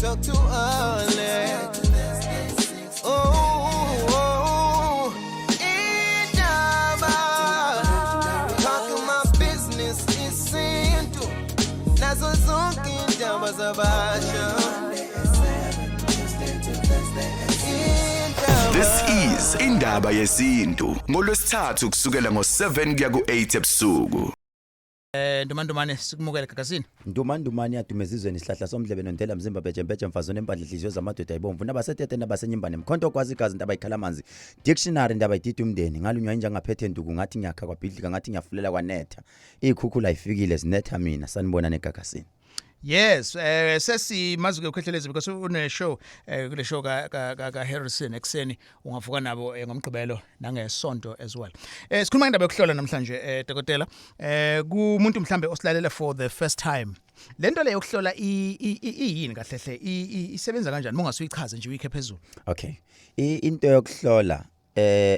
Talk to Alex. Oh, indaba. Talking my business isintu. Nazo zonke indaba zabasha. Indaba. This is Indaba Yesintu ngolwesithathu kusukela ngo7 kuya ku8 ebusuku. Ndomandumane, sikumukele gagasini. Ndumandumane yadumezizweni, isihlahla somdlebe nondela mzimba, bheje mfazone empandla, inhliziyo zamadoda ayibomvu, nabasetete nabasenyimbane, mkhonto kwazi igazi, ndaba ikhala amanzi, dictionary, ndaba idida umndeni, ngalunywa inja ngaphethe nduku, ngathi ngiyakha kwabhidlika, ngathi ngiyafulela kwanetha, ikhukhula ifikile zinetha mina. Sanibona negagasini. Yes, sesimazi ke uKhehlelezi because une show, kule show ka Harrison ekseni, ungavuka nabo ngomgqibelo nangesonto as well. Sikhuluma ngendaba yokuhlola namhlanje, dokotela. Kumuntu mhlambe osilalela for the first time. Lento le yokuhlola iyini kahle hle? Isebenza kanjani? Mongasuyichaze nje uyikhe phezulu. Okay, into yokuhlola,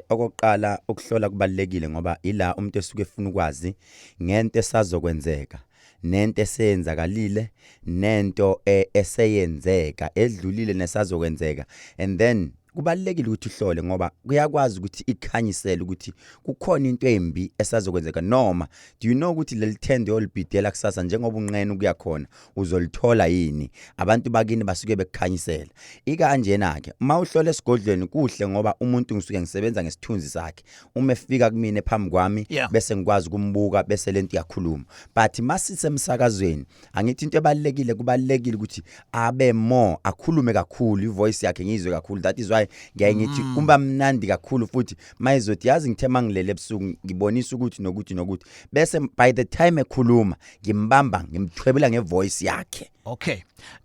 okokuqala ukuhlola kubalekile ngoba ila umuntu esuke efuna ukwazi ngento esazokwenzeka, nento eseyenzakalile, nento eseyenzeka edlulile nesazokwenzeka. And then kubalekile ukuthi uhlole ngoba kuyakwazi ukuthi ikhanyisele ukuthi kukhona into embi esazokwenzeka, noma do you know ukuthi leli tender olibhidela kusasa, njengoba unqena ukuya khona, uzolithola yini? Abantu bakini basuke bekukhanyisela. Ikanjena ke uma uhlola esigodlweni, kuhle ngoba umuntu ngisuke ngisebenza ngesithunzi sakhe uma efika kumina phambi kwami, bese ngikwazi ukumbuka, bese lento iyakhuluma. But masisemsakazweni, angithi into ebalekile, kubalekile ukuthi abe more akhulume kakhulu, ivoice yakhe ngiyizwe kakhulu. That is why ngiyaye ngithi kumba mnandi kakhulu futhi mayizothi, "Yazi ngithe mangilele ebusuku ngibonisa ukuthi nokuthi nokuthi," bese by the time ekhuluma ngimbamba, ngimthwebula ngevoice yakhe. Okay.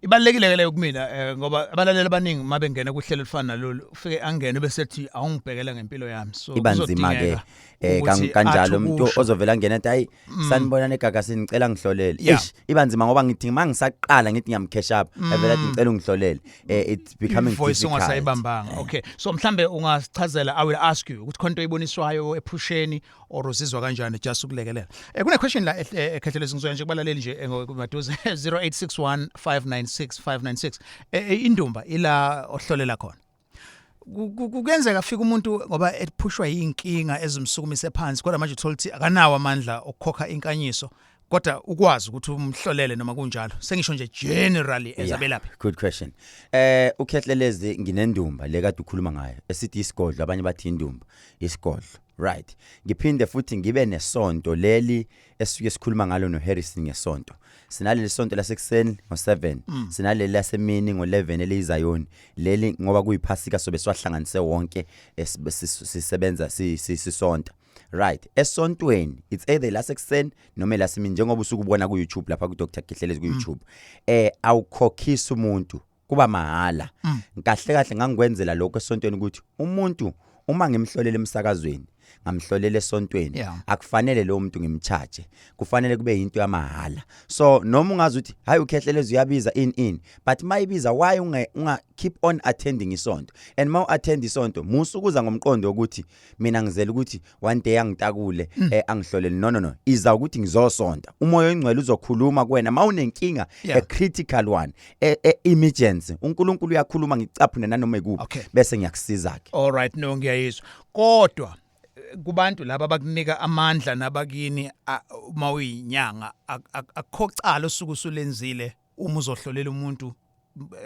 Ibalekile ke leyo kumina, ngoba abalaleli abaningi mabengena kuhlelo elifana nalolu, ufike angene bese ethi, "Awungibhekela ngempilo yami." So Iba nzima ke. Kuzodingeka ukuthi Kanjalo athi umuntu ukusho. Ozovela ngena ethi, "Hayi, sanibonana egagasini, ngicela ngihlolele." Eish, iba nzima ngoba ngithi mangisaqala ngithi ngiyamcash up, evela athi, "Ngicela ungihlolele." It's becoming voice difficult. Ungasayibambanga. Okay, so mhlambe ungasichazela, I will ask you ukuthi khonto iboniswayo ephusheni or uzizwa kanjani, just ukulekelela. Kune question la eKhehlelezi, ngizoya nje kubalaleli nje ngomaduze, 0861 596 596. Indumba ila ohlolela khona. Kuyenzeka afika umuntu ngoba ephushwa yinkinga ezimsukumise phansi, kodwa manje uthola ukuthi akanawo amandla okukhokha inkanyiso, kodwa ukwazi ukuthi umhlolele noma kunjalo? Sengisho nje generally as abelaphi. Good question. UKhehlelezi, nginendumba le kade ukhuluma ngayo esithi isigodlo, abanye bathi indumba, isigodlo. Right. Ngiphinde futhi ngibe nesonto leli esisuke sikhuluma ngalo noHarrison ngesonto. Sinaleli sonto lasekuseni ngo7, sinaleli lasemini ngo11 eliyizayoni. Leli ngoba kuyiphasika sobe siwahlanganise wonke sisebenza sisonta. Right. Esontweni it's either lasekuseni noma elasemini, njengoba usuke ubona ku YouTube lapha ku Dr Khehlelezi ku YouTube. Awukhokhisa umuntu, kuba mahala. Kahle kahle ngangikwenzela lokho esontweni ukuthi umuntu uma ngimhlolela emsakazweni, ngamhlolela esontweni, akufanele lo muntu ngimcharge, kufanele kube into yamahala. So noma ungazi ukuthi hayi, uKhehlelezi uyabiza in but mayibiza, why unga keep on attending isonto? And ma attend isonto, musukuza ngomqondo ukuthi mina ngizela ukuthi one day angitakule, angihlolele. No, no, no, iza ukuthi ngizosonta, umoya oyingcwele uzokhuluma kuwena mawunenkinga, a critical one, a emergency. uNkulunkulu uyakhuluma, ngicaphune nanoma ikuphi, bese ngiyakusiza ke. All right, no, ngiyayizwa, kodwa kubantu laba abakunika amandla nabakini, uma uyinyanga, akukho cala osuku usulenzile uma uzohlolela umuntu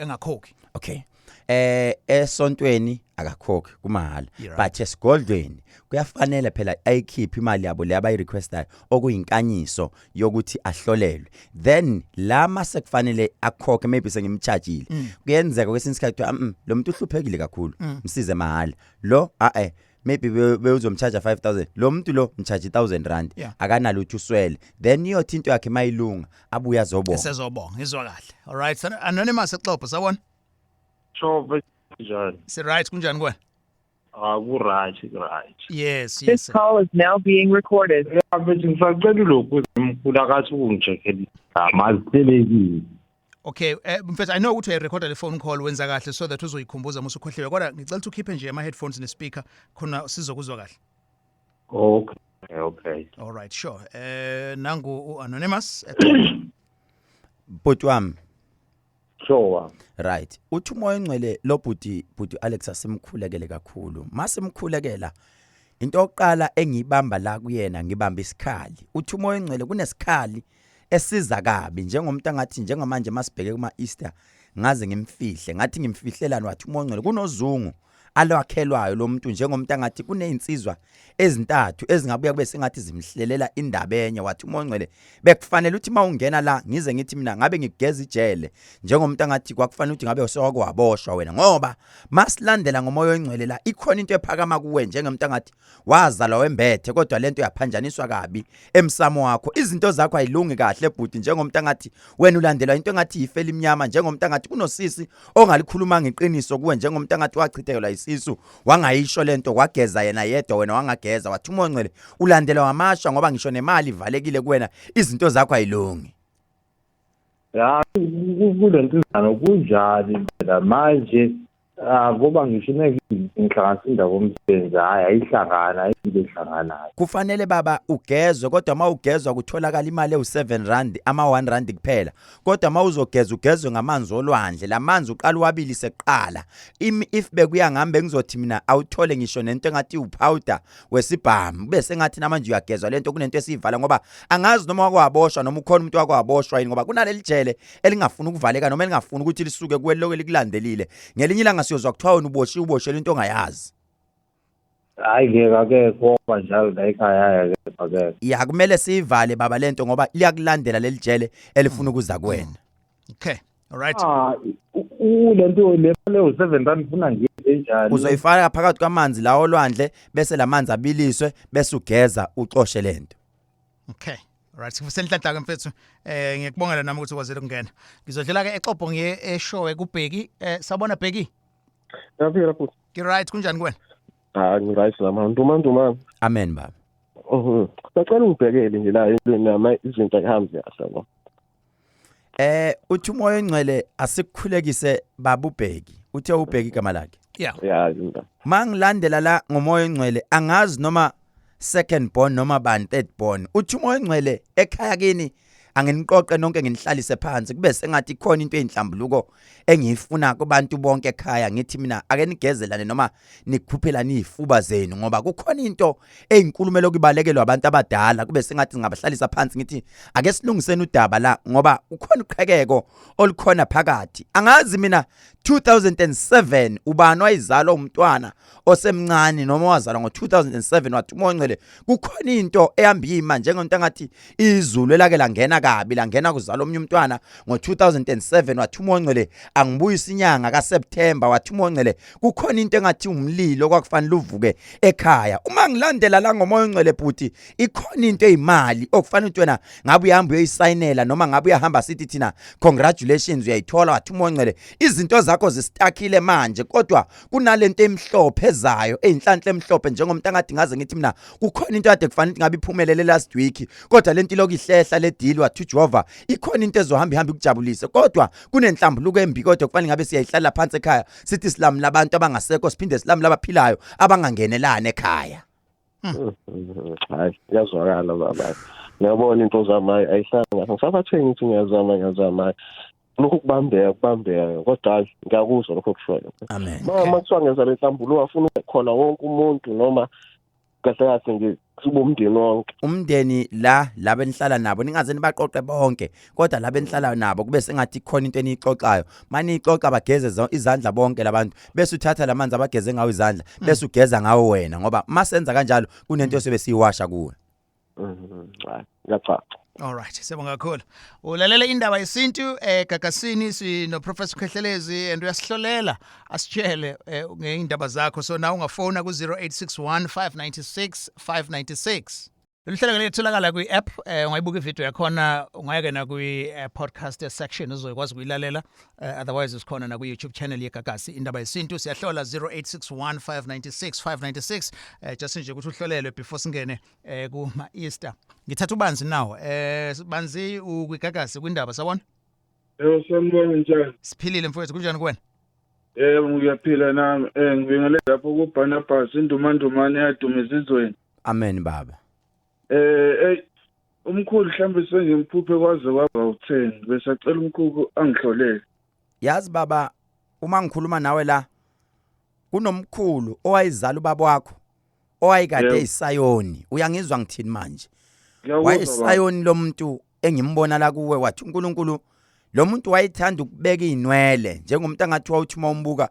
engakhokhi? Okay, esontweni akakhokhi, kumahala. You're right. But esigodlweni kuyafanele phela ayikhiphe imali yabo le abayirequestayo, okuyinkanyiso yokuthi ahlolelwe. Then la mase kufanele akhokhe, maybe sengimchargeile, kuyenzeka kwesinye isikhathi kuthiwa, lo muntu uhluphekile kakhulu, msize mahala lo." A maybe bewuzomcharge 5000, lo muntu lo mcharge R1000, akanalutho, uswele. Then iyothi into yakhe mayilunga, abuye azobonga. Esezobonga, izwa kahle. All right, Anonymous exopo, sawona. Shova, njani? Si right, kunjani kuwena? Ah, ku right, ku right. Yes. This Yes. call is now being recorded. Ya mfethu, ngisacela lokhu, umkhulu akathi ukungicheckela igama azithelekile. Okay, mfethu, I know ukuthi uyayirecorda le phone call, wenza kahle so that uzoyikhumbuza musu ukhohliwe, kodwa ngicela ukuthi ukhiphe nje ama headphones ne speaker khona sizokuzwa kahle. Okay. All right, sure. Nangu uAnonymous. Bhuti wami. Sure. Right, uthi umoya ongcwele lo bhuti Alex asimkhulekele kakhulu. Masimkhulekela, into yokuqala engiyibamba la kuyena, ngibamba isikhali. Uthi umoya ongcwele kunesikhali esiza kabi njengomuntu angathi njengamanje masibheke kuma Easter, ngaze ngimfihle, ngathi ngimfihlelani, wathi umoya ongcwele kunozungu alwakhelwayo lo muntu, njengomuntu angathi kunezinsizwa ezintathu ezingabuya kube sengathi zimhlelela indaba enye. Wathi umoya ongcwele bekufanele ukuthi mawungena la, ngize ngithi mina ngabe ngigeza ijele, njengomuntu angathi kwakufanele ukuthi ngabe sewakwaboshwa wena, ngoba masilandela ngomoya ongcwele la ikhona into ephakama kuwe njengomuntu angathi wazalwa wembethe, kodwa lento yaphanjaniswa kabi emsamo wakho, izinto zakho ayilungi kahle bhuti, njengomuntu angathi wena ulandelwa into engathi yifeli imnyama, njengomuntu angathi kunosisi ongalikhuluma ngeqiniso kuwe, njengomuntu angathi wachithekelwa isisu wangayisho lento, kwageza yena yedwa, wena wangageza. Wathi umoya ongcwele ulandelwa ngamashwa, ngoba ngisho nemali ivalekile kuwena, izinto zakho ayilungi. Ya, kule ntuzana kunjani phela manje, ngoba ngisho ngihlanganisa indaba yomsebenzi, hhayi ayihlangana, ayinto ehlanganayo. Kufanele baba ugezwe, kodwa uma ugezwa kutholakala imali ewu-7 rand, ama-1 rand kuphela, kodwa uma uzogeza ugezwe ngamanzi olwandle. Lamanzi uqala uwabilise kuqala. If bekuya ngami bengizothi mina awuthole ngisho nento engathi uwupowder wesibhamu, kube sengathi namanje uyagezwa lento, kunento esiyivala, ngoba angazi noma wakwaboshwa noma ukhona umuntu wakwaboshwa yini, ngoba kunaleli jele elingafuni ukuvaleka noma elingafuni ukuthi lisuke kuwe, lokho likulandelile. Ngelinye ilanga siyozwa kuthiwa wena uboshiwe, uboshelwe into ongayazi. Hhayi ngeke, akekho kanjalo la ekhaya, hhayi akekho, akekho. Ya, kumele siyivale baba lento, ngoba liyakulandela leli jele elifuna ukuza kuwena. Okay, all right. Ah, le nto le leyo 7 rand funa ngiyenze njani? Uzoyifaka phakathi kwamanzi la olwandle, bese lamanzi abiliswe, bese ugeza uxoshe lento. Okay. Alright, sikufisela inhlanhla ke mfethu. Ngiyakubongela nami ukuthi ukwazile ukungena. Ngizodlela ke exobho ngiye eshowe kuBheki. Sawubona Bheki. Ngiyafika futhi. Ki right, kunjani kuwena? Ah, ngi-right nami. Ntuma ntuma. Amen baba. Sacela ungibhekele nje la empilweni yami, izinto ayihambi kahle yabo. Uthi umoya ongcwele asikukhulekise baba uBheki. Uthe uBheki igama lakhe. Yeah. Ya, inda. Mangilandela la ngomoya ongcwele, angazi noma second born noma bani third born. Uthi umoya ongcwele ekhaya kini anginiqoqe nonke nginihlalise phansi, kube sengathi ikhona into eyinhlambuluko engiyifuna kubantu bonke ekhaya, ngithi mina ake nigezelane noma nikhuphelane izifuba zenu, ngoba kukhona into eyinkulumo lokubalekelwa abantu abadala, kube sengathi ngingabahlalisa phansi ngithi ake silungiseni udaba la, ngoba ukhona uqhekeko olukhona phakathi. Angazi mina 2007 ubani wayizalwa umntwana osemncane noma wazalwa ngo-2007. Wathi umoya ongcwele kukhona into ehamba ima njengento engathi izulu elake langena kabi, langena kuzalwa omunye umntwana ngo-2007. Wathi umoya ongcwele angibuyise inyanga kaSeptember. Wathi umoya ongcwele kukhona into engathi umlilo kwakufanele uvuke ekhaya. Uma ngilandela la ngomoya ongcwele bhuti, ikhona into eyimali okufanele ukuthi wena ngabe uyahamba uyoyisayinela, noma ngabe uyahamba sithi thina congratulations uyayithola. Wathi umoya ongcwele izinto zakho zistakile manje, kodwa kunalento emhlophe ezayo eyinhlanhla emhlophe, njengomuntu angathi ngaze ngithi mina kukhona into kade kufanele ukuthi ngabe iphumelele last week, kodwa lento ilokhu ihlehla le deal. Wathi uJehova ikhona into ezohamba ihamba ikujabulise, kodwa kunenhlambuluko embi, kodwa kufanele ngabe siyayihlala phansi ekhaya sithi silamula abantu abangasekho, siphinde silamula abaphilayo abangangenelani ekhaya. Hayi, iyazwakala baba. Ngiyabona into zami hayi ayihlanga. Ngisabathe ngithi ngiyazama ngiyazama. Lokhu kubambeka kubambeka, kodwa ngiyakuzwa lokho kushoyo. Amen. Mama kuthiwa ngenza le nhlambuluko afuna khona wonke umuntu noma kahle kahle nje sibe umndeni wonke? Umndeni la laba enihlala nabo, ningaze nibaqoqe bonke, kodwa laba enihlala nabo kube sengathi khona into eniyixoxayo. Maniyixoxa bageze izandla bonke labantu, bese uthatha lamanzi abageze ngawo izandla, bese ugeza ngawo wena, ngoba masenza kanjalo kunento sobe siyiwasha kuwe. Hayi, ngiyacaca. Alright, siyabonga kakhulu. Ulalela indaba yesintu eGagasini, sino Professor Khehlelezi and uyasihlolela asitshele ngeindaba zakho. So now ungafona ku 0861 596 596. Lolu hlelo liyatholakala kwi-app, ungayibuka ivideo yakhona, ungaya na kwi-podcast section uzokwazi ukuyilalela, otherwise sikhona na kwi-YouTube channel yeGagasi Indaba Yesintu. Siyahlola 0861 596 596, just nje ukuthi uhlolelwe before singene kuma Easter. Ngithatha uBanzi nawo. Banzi, ukwiGagasi kwindaba, sawona. Yebo, sanibona, njani? Siphilile mfowethu, kunjani kuwena? Yebo, ngiyaphila nami. Ngibingelele lapho kuBarnabas indumandumane yaduma ezizweni. Amen baba. Hey, umkhulu, mhlambe sengimphuphe kwaze kwaba u10, bese acela umkhulu angihlolele. Yazi baba, uma ngikhuluma nawe la kunomkhulu owayizala ubaba wakho owayekade eyisayoni. Uyangizwa ngithini manje? Ngiyakuzwa baba. Wayesayoni lo muntu engimbona la kuwe. Wathi uNkulunkulu lo muntu wayethanda ukubeka izinwele njengomuntu angathi wawuthi uma umbuka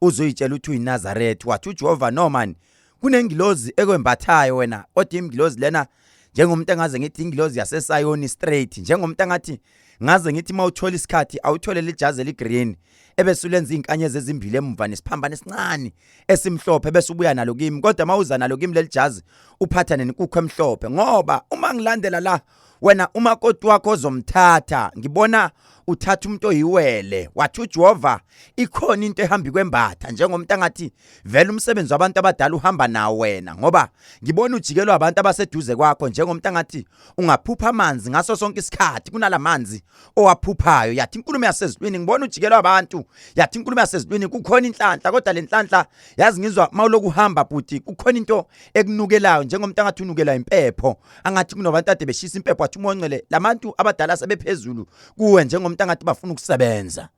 uzoyitshela ukuthi uyiNazaretha. Wathi uJehova, no man, kunengilozi ekwembathayo wena, kodwa ingilozi lena njengomuntu engaze ngithi ingilozi yaseSayoni straight, njengomuntu angathi ngaze ngithi mawuthola isikhathi awuthole lijazi eligreen ebese ulenza izinkanyezi ezimbili emuva nesiphambano esincane esimhlophe bese ubuya nalo kimi. Kodwa mawuza nalo kimi lelijazi uphatha nenkukhu emhlophe, ngoba uma ngilandela la wena umakoti wakho ozomthatha ngibona uthatha umuntu oyiwele. Wathi uJehova ikhona into ehamba kwembatha njengomuntu angathi vele umsebenzi wabantu abadala uhamba nawo wena, ngoba ngibona ujikelwa abantu abaseduze kwakho njengomuntu angathi ungaphupha amanzi ngaso sonke isikhathi kunalamanzi owaphuphayo. Yathi inkulumo yasezulwini ngibona ujikelwa abantu. Yathi inkulumo yasezulwini kukhona inhlanhla, kodwa le nhlanhla yazi ngizwa mawuloku uhamba bhuti kukhona into ekunukelayo njengomuntu angathi unukela impepho, angathi kunobantu ade beshisa impepho. Wathi uMongcele labantu abadala sebephezulu kuwe njengomuntu angathi bafuna ukusebenza.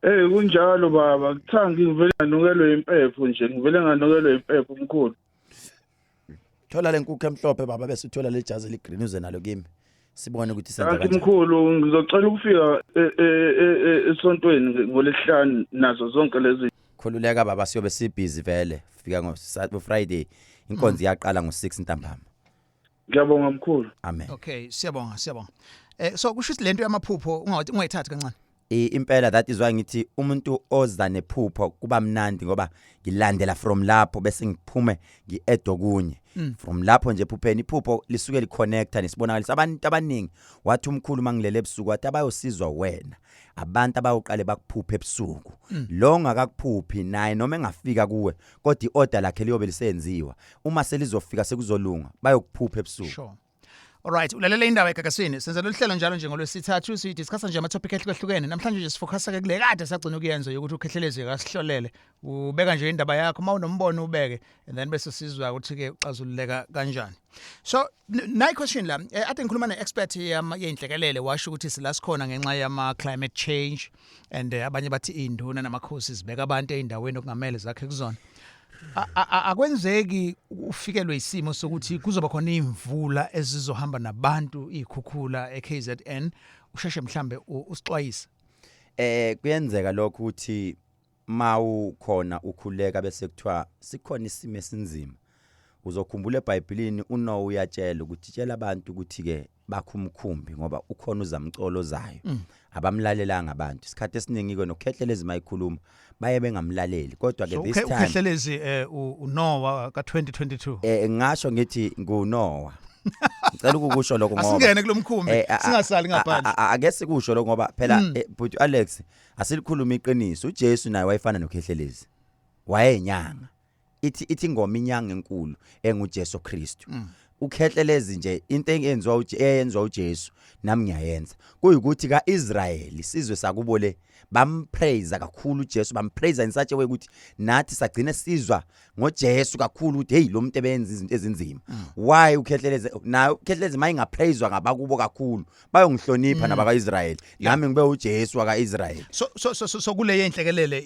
Eh kunjalo baba, kuthanga ngivele nganukelwe impepho nje, ngivele nganukelwe impepho mkhulu. Thola lenkukhu emhlophe baba bese uthola lejazi eligreen uze nalo kimi sibone ukuthi senza Kanti kanjani. mkhulu ngizocela ukufika esontweni ngolesihlanu nazo zonke lezi. Khululeka baba, siyobe sibhizi vele. Fika ngo Friday, inkonzo iyaqala ngo6 ntambama. Ngiyabonga mkhulu. Amen. Okay, siyabonga, siyabonga. So kusho ukuthi lento yamaphupho ungayithathi kancane. Impela, that is why ngithi umuntu oza nephupho kuba mnandi, ngoba ngilandela from lapho bese ngiphume ngi-add okunye from lapho nje ephupheni. Iphupho lisuke liconnecta nesibonakaliso. Abantu abaningi, wathi umkhulu mangilele ebusuku, wathi abayosizwa wena abantu abayoqale bakuphuphe ebusuku. Lo ngakakuphuphi naye noma engafika kuwe, kodwa iorder lakhe liyobe lisenziwa. Uma selizofika sekuzolunga, bayokuphupha ebusuku. Sure. Alright, ulalela indaba egagasini. Senza lolu hlelo njalo nje ngolwesithathu, sidiscussa nje ama topic ehlukahlukene. Namhlanje nje sifocusa ke kule kade sagcina ukuyenza yokuthi uKhehlelezi kasihlolele. Ubeka nje indaba yakho, uma unombono ubeke and then bese sizwa ukuthi ke uxazululeka kanjani. So nayi question la, ade ngikhuluma ne-expert yey'nhlekelele, washo ukuthi sila sikhona ngenxa yama climate change and abanye bathi iy'nduna namakhosi zibeka abantu ey'ndaweni okungamele zakhe kuzona. Akwenzeki ufikelwe isimo sokuthi kuzoba khona imvula ezizohamba nabantu, izikhukhula eKZN, usheshe mhlambe usixwayise? Kuyenzeka lokho ukuthi mawukhona ukhuleka bese kuthiwa sikhona isimo esinzima. Uzokhumbula eBhayibhelini uNoah uyatshela ukuthi tshela abantu ukuthi ke bakho umkhumbi ngoba ukhona uzamcolo ozayo. Abamlalelanga abantu. Isikhathi esiningi ke noKhehlelezi mayikhuluma baye bengamlaleli, kodwa ke So this time uKhehlelezi uNoah ka2022. Ngasho ngithi nguNoah. Ngicela ukukusho lokho ngoba Asingene kulomkhumbi, singasali ngaphandle. Ake sikusho lokho ngoba phela but Alex, asilikhuluma iqiniso, uJesu naye wayefana noKhehlelezi. Wayenyanga. Ithi ingoma inyanga enkulu enguJesu Kristu. Ukhehlelezi nje into eyenziwa uJesu nami ngiyayenza. Kuyikuthi kaIsrael isizwe sakubo le bampraise kakhulu uJesu, bampraise in such a way ukuthi nathi sagcina sizwa ngoJesu kakhulu ukuthi hey, lo muntu ebenza izinto ezinzima. Why uKhehlelezi naye uKhehlelezi mayingapraiswa ngabakubo kakhulu bayongihlonipha nabakaIsrael, nami ngibe uJesu wakaIsrael. So kule yenhlekelele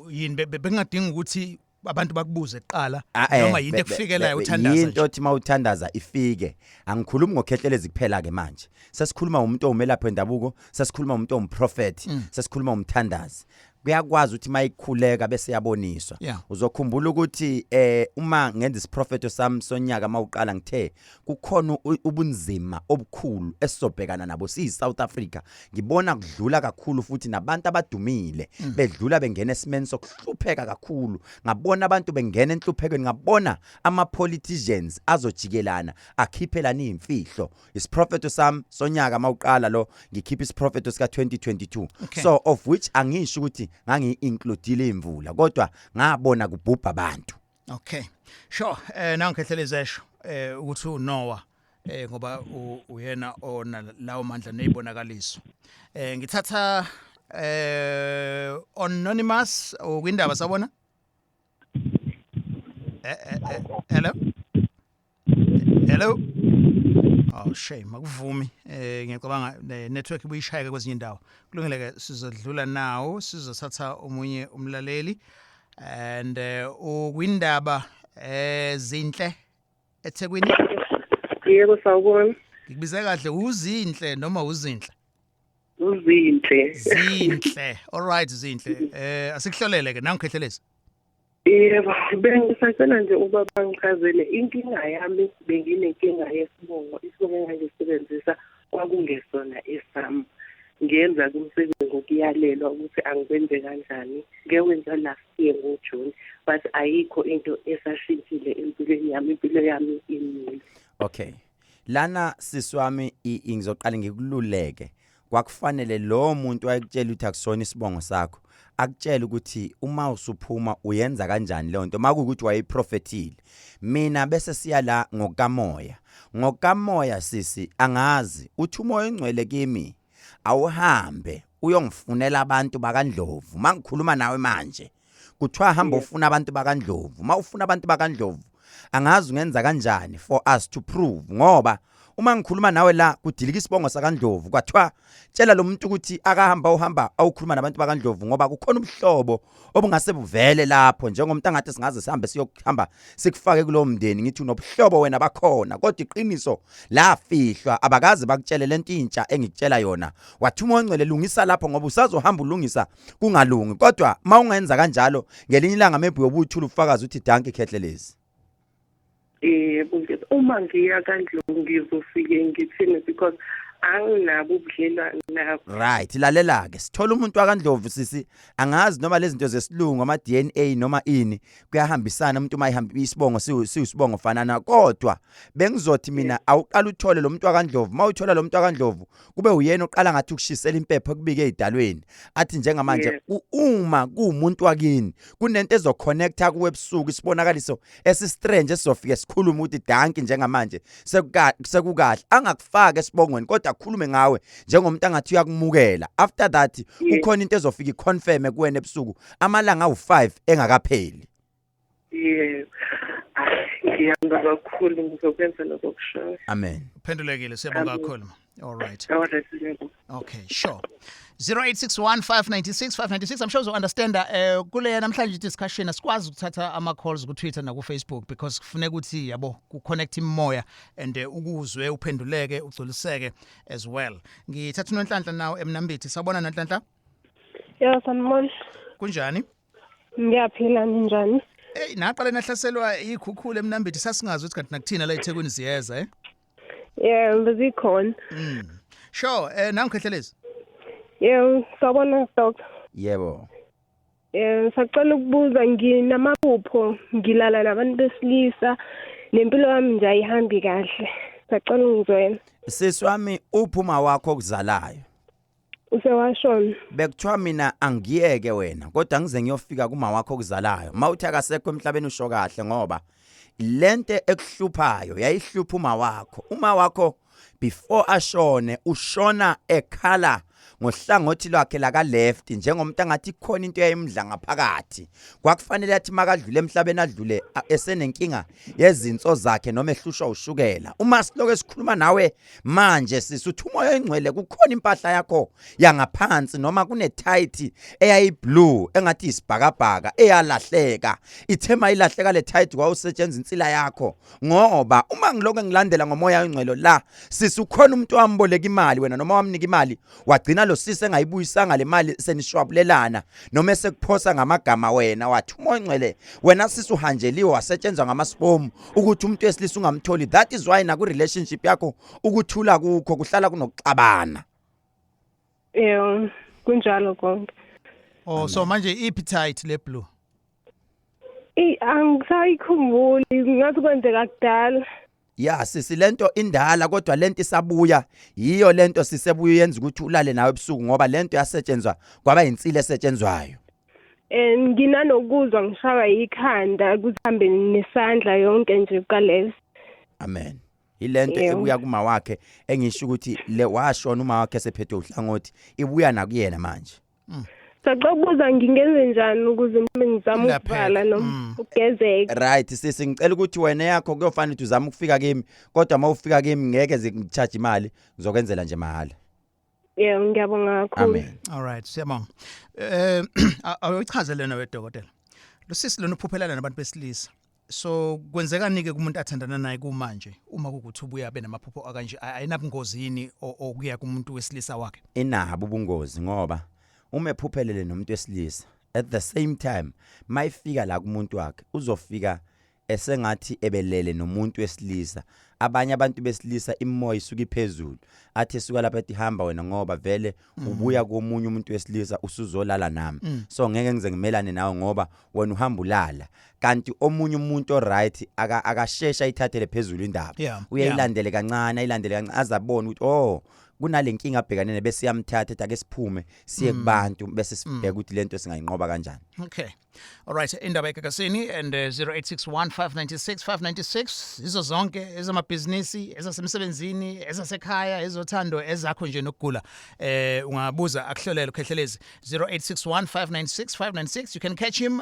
yini bengadinga ukuthi abantu bakubuze kuqala Ah, noma yinto ekufikelayo uthandaza yinto nje? othi mawuthandaza ifike. Angikhulumi ngoKhehlelezi kuphela ke manje, sesikhuluma umuntu owumelaphi wendabuko, sesikhuluma umuntu owumprofeti, sesikhuluma umthandazi kuyakwazi ukuthi mayikhuleka bese yaboniswa. Uzokhumbula ukuthi uma ngenza isiprofeto sami sonyaka mawuqala ngithe kukhona ubunzima obukhulu esisobhekana nabo siyi South Africa. Ngibona kudlula kakhulu futhi nabantu abadumile bedlula bengena esimeni sokuhlupheka kakhulu. Ngabona abantu bengena enhluphekweni, ngabona ama politicians azojikelana akhiphelana izimfihlo. Isiprofeto sami sonyaka mawuqala lo ngikhipha isiprofeto sika 2022. So of which angisho ukuthi ngangi-includile imvula, kodwa ngabona kubhubha abantu. Okay, sure. Nangikhehlelezi esho ukuthi uNoah ngoba uyena ona lawo mandla nezibonakaliso. Ngithatha anonymous okwindaba, sabona. Hello, hello. Oh shame, akuvumi. Ngiyacabanga network ibuyishayeka kwezinye indawo. Kulungile ke, sizodlula nawo, sizothatha omunye umlaleli and ukwindaba zinhle eThekwini. Yebo, sawubona. Ngikubize kahle, uzinhle noma uzinhle? Uzinhle. Zinhle. All right, Zinhle. Asikuhlolele ke nangikhehlelezi. Yebo, bengisacela nje ukuba bangichazele inkinga yami. Benginenkinga yesibongo, isibongo engangisebenzisa kwakungesona esami. Ngiyenza kumsebenzi ngokuyalelwa ukuthi angikwenze kanjani. Ngiyenza last year ngoJune, but ayikho into esashintshile empilweni yami, impilo yami imile. Okay, lana siswami, ngizoqala ngikululeke. Kwakufanele lo muntu wayekutshela ukuthi akusona isibongo sakho akutshela ukuthi uma usuphuma uyenza kanjani leyo nto, makuwukuthi wayeprofethile. Mina bese siya la ngokamoya. Ngokamoya sisi, angazi uthi umoya ongcwele kimi awuhambe uyongifunela abantu bakaNdlovu. Mangikhuluma nawe manje kuthiwa hamba ufuna abantu bakaNdlovu. Mawufuna abantu bakaNdlovu, angazi ungenza kanjani for us to prove, ngoba uma ngikhuluma nawe la kudilika isibongo sakaNdlovu. Kwathiwa tshela lo muntu ukuthi akahamba, uhamba awukhuluma nabantu bakaNdlovu, ngoba kukhona ubuhlobo obungase buvele lapho, njengomuntu angathi singaze sihambe siyokuhamba sikufake kulowo mndeni, ngithi unobuhlobo wena bakhona, kodwa iqiniso lafihlwa, abakaze bakutshele lento intsha engikutshela yona. Wathi umoya ongcwele lungisa lapho, ngoba usazohamba ulungisa kungalungi, kodwa mawungenza kanjalo ngelinye ilanga maybe uyobuthula ubufakazi uthi dankie Khehlelezi. Yebo, uma ngiya kaNdlovu ngizofike ngithini, because anginabo ubudlelwane nabo? Right, lalela ke, sithola umuntu wakaNdlovu sisi. Angazi noma lezi zinto zesilungu, ama DNA noma ini, kuyahambisana umuntu uma ihamba isibongo siwusibongo fanana, kodwa bengizothi mina awuqala uthole lo muntu wakaNdlovu. Mawuthola lo muntu wakaNdlovu, kube uyena oqala ngathi ukushisela impepho, ekubike ezidalweni, athi njengamanje uma kuumuntu wakini kunento ezoconnecta kuwe ebusuku, isibonakaliso esistrange esizofike sikhulume ukuthi dankie, njengamanje sekukahle. Angakufaka esibongweni, kodwa akhulume ngawe njengomuntu angathi uyakumukela. After that kukhona into ezofika iconfirm kuwena ebusuku amalanga awu5 engakapheli. Yebo. Ngiyabonga kakhulu, ngizokwenza lokho kushoyo. Amen. Uphendulekile, siyabonga kakhulu. All right. All right, yebo. Okay, sure. 0861596596. I'm sure uzo understand kule namhlanje discussion asikwazi ukuthatha ama calls ku Twitter na ku Facebook because kufuneka ukuthi yabo ku connect imoya and ukuzwe, uphenduleke, ugculiseke as well. Ngithatha uNonhlanhla nawo eMnambithi. Sawubona Nonhlanhla. Yebo, sanibona. Kunjani? Ngiyaphila, ninjani? Hey, naqale nahlaselwa ikhukhula eMnambithi, sasingazi ukuthi kanti nakuthina la eThekwini siyeza, eh? Yebo, zikhona. Sure, nangikhehlelezi. Yebo, sawubona doctor. Yebo. Sacela ukubuza, nginamaphupho, ngilala nabantu besilisa, nempilo yami nje ayihambi kahle. Sacela ungizwela. Sisi wami, uphuma wakho okuzalayo? Usewashona. Bekuthiwa mina angiyeke wena, kodwa ngize ngiyofika kuma wakho okuzalayo. Mawuthi akasekho emhlabeni usho kahle, ngoba lento ekuhluphayo yayihlupha uma wakho. Uma wakho before ashone ushona ekhala ngohlangothi lwakhe la ka left, njengomuntu angathi khona into eyayimdla ngaphakathi. Kwakufanele athi makadlule emhlabeni adlule esenenkinga yezinso zakhe noma ehlushwa ushukela. Uma siloko esikhuluma nawe manje sisi, uthi umoya oyingcwele kukhona impahla yakho yangaphansi noma kune tight eyayiblue engathi isibhakabhaka eyalahleka. Ithe mayilahleka le tight kwawusetshenziswa insila yakho, ngoba uma ngiloko ngilandela ngomoya oyingcwele la sisi, ukhona umuntu wamboleka imali wena noma wamnika imali, wagcina lo sisi engayibuyisanga le mali, senishwabulelana noma esekuphosa ngamagama wena. Wathi umoya oyingcwele wena sisi uhanjeliwe, wasetshenzwa ngamaspomu ukuthi umuntu wesilisa ungamtholi. That is why naku relationship yakho ukuthula kukho, kuhlala kunokuxabana. Yebo, kunjalo konke. Oh, so manje iphi tight le blue? Eh, angisayikhumbuli, ngathi kwenzeka kudala. Ya sisi, lento indala, kodwa lento isabuya, yiyo lento sisebuya yenza ukuthi ulale nawe ebusuku, ngoba lento yasetshenzwa kwaba insila esetshenzwayo. Nginanokuzwa ngishaywa ikhanda, kuhambe nesandla yonke nje kalesi. Amen. Ilento ebuya kuma wakhe engisho ukuthi le washona uma wakhe sephethwe uhlangothi, ibuya nakuyena manje. Sacela ukubuza, ngingenze njani ukuze mhlawumbe ngizama Ilapheka. ukuvala noma ukugezeka. Right sisi, ngicela ukuthi wena yakho kuyofanele ukuthi uzame ukufika kimi, kodwa uma ufika kimi ngeke zikucharge imali, ngizokwenzela nje mahhala. Yebo, ngiyabonga kakhulu. Amen. All right, siyabonga. Awuchaze lena wedokotela. Lo sisi lona uphuphelana nabantu besilisa. So kwenzekani ke kumuntu athandana naye kumanje uma kukuthi ubuya abe namaphupho akanje, ayinabungozi yini okuya kumuntu wesilisa wakhe? Inabo ubungozi, ngoba uma ephuphelele nomuntu wesilisa at the same time, mayifika la kumuntu wakhe uzofika esengathi ebelele nomuntu wesilisa. Abanye abantu besilisa imoya isuka iphezulu, athi esuka lapha ethi hamba wena, ngoba vele ubuya komunye umuntu wesilisa usuzolala nami, so ngeke ngize ngimelane nawe ngoba wena uhamba ulala. Kanti omunye umuntu oright akashesha ayithathele phezulu indaba, uyayilandele kancane, ayilandele kancane, azabona ukuthi oh, kunale nkinga abhekane nayo, bese yamthatha ethi ake siphume siye kubantu, bese sibheka ukuthi lento singayinqoba kanjani. Okay. All right, indaba eGagasini and 0861 596 596, izo zonke ezamabhizinisi, ezasemsebenzini, ezasekhaya, ezothando, ezakho nje nokugula. Ungabuza akuhlolele uKhehlelezi 0861 596 596. You can catch him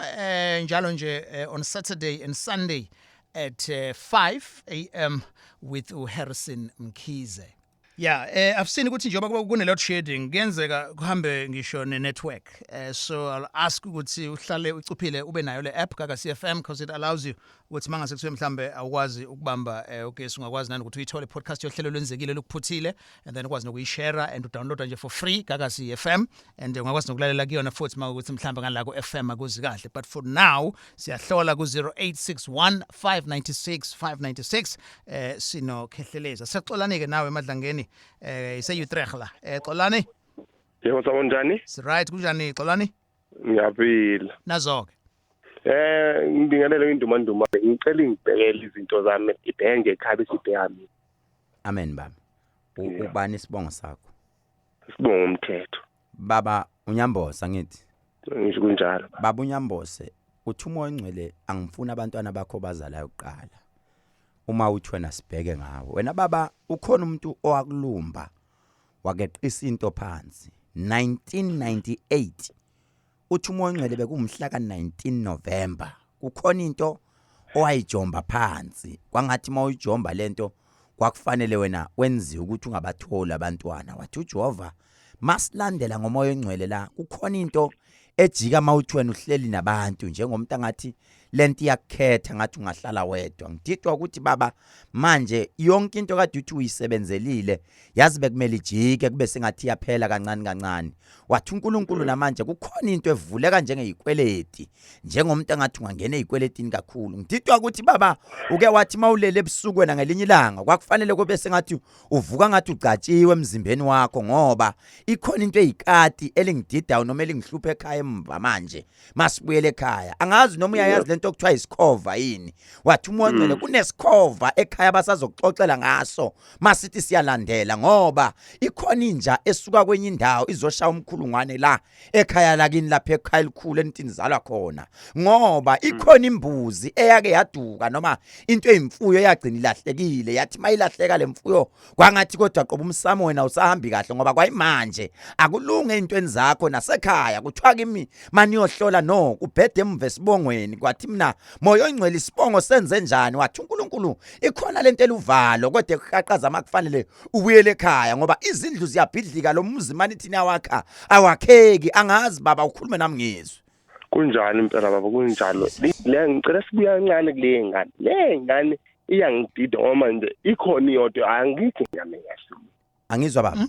njalo nje on Saturday and Sunday at 5 a.m. with uHarrison Mkhize. Yeah, I've seen ukuthi njengoba kuba kune load shedding, kuyenzeka kuhambe ngisho ne network. So I'll ask ukuthi uhlale ucuphile, ube nayo le app Gagasi FM, because it allows you ukuthi mangase kuthiwe mhlambe awukwazi ukubamba ugesi, ungakwazi nani ukuthi uyithole podcast yohlelo lwenzekile lokuphuthile, and then ukwazi nokuyishare and udownload nje for free Gagasi FM, and ungakwazi nokulalela kuyona futhi makuthi mhlambe ngala ku FM akuzi kahle. But for now siyahlola ku 0861 596 596. Sino Khehleleza sexolani ke nawe emadlangeni, ise Utrecht la. Xolani. Yebo, sawunjani? Si right, kunjani Xolani? Ngiyaphila. Nazo ke. Ngibingelele indumanduma, ngicela ingibhekele izinto zami, ibheke nje ekhaya bese ibheka mina. Amen baba. Ubani isibongo sakho? Sibonga umthetho. Baba uNyambosa ngithi. Ngisho kunjalo. Baba uNyambose, uthi uMoya oNgcwele angifuna abantwana bakho bazalayo kuqala. Uma uthi wena sibheke ngawo. Wena baba, ukhona umuntu owakulumba wakeqisa into phansi 1998. Uthi uMoya oNgcwele bekumhla ka19 November. Kukhona into owayijomba phansi, kwangathi mawuyijomba lento kwakufanele wena wenziwe ukuthi ungabatholi abantwana. Wathi uJehova masilandela ngoMoya oNgcwele la, kukhona into ejika mawuthi wena uhleli nabantu, njengomuntu angathi lento iyakukhetha, ngathi ungahlala wedwa. Ngididwa ukuthi baba, manje yonke into kade uthi uyisebenzelile, yazi bekumele ijike kube sengathi iyaphela kancane kancane. Wathi uNkulunkulu namanje kukhona into evuleka njengeyikweleti, njengomuntu angathi ungangena ezikweletini kakhulu. Ngididwa ukuthi baba, uke wathi mawulele ebusuku wena ngelinye ilanga, kwakufanele kube sengathi uvuka ngathi ugcatshiwe emzimbeni wakho, ngoba ikhona into eyikati elingididayo noma elingihlupha ekhaya emva. Manje masibuyele ekhaya, angazi noma uyayazi lento okuthiwa isikhova yini. Wathi uMoya oNgcwele kunesikhova ekhaya, basazokuxoxela ngaso masithi siyalandela, ngoba ikhona inja esuka kwenye indawo izoshaya umkhulungwane la ekhaya lakini, lapha ekhaya elikhulu enithini zalwa khona, ngoba ikhona imbuzi eyake yaduka noma into eyimfuyo eyagcina ilahlekile. Yathi mayilahleka lemfuyo, kwangathi kodwa qoba umsamo wena usahambi kahle, ngoba kwayimanje akulunge ezintweni zakho nasekhaya. Kuthiwa kimi maniyohlola no kubhede emva esibongweni. Kwathi mina Moya oNgcwele isibongo senze njani? Wathi uNkulunkulu ikhona lento eluvalo, kodwa ekuhaqaza makufanele ubuyele ekhaya, ngoba izindlu ziyabhidlika, lo muzi mani thina awakha awakheki. Angazi baba, ukhulume nami ngizwe. Kunjalo impela baba, kunjalo. Le ngicela sibuya kancane kule ngane. Le ngane iyangidida ngoba manje ikhona iyodwa, angithi ngiyame ngiyazi. Angizwa baba.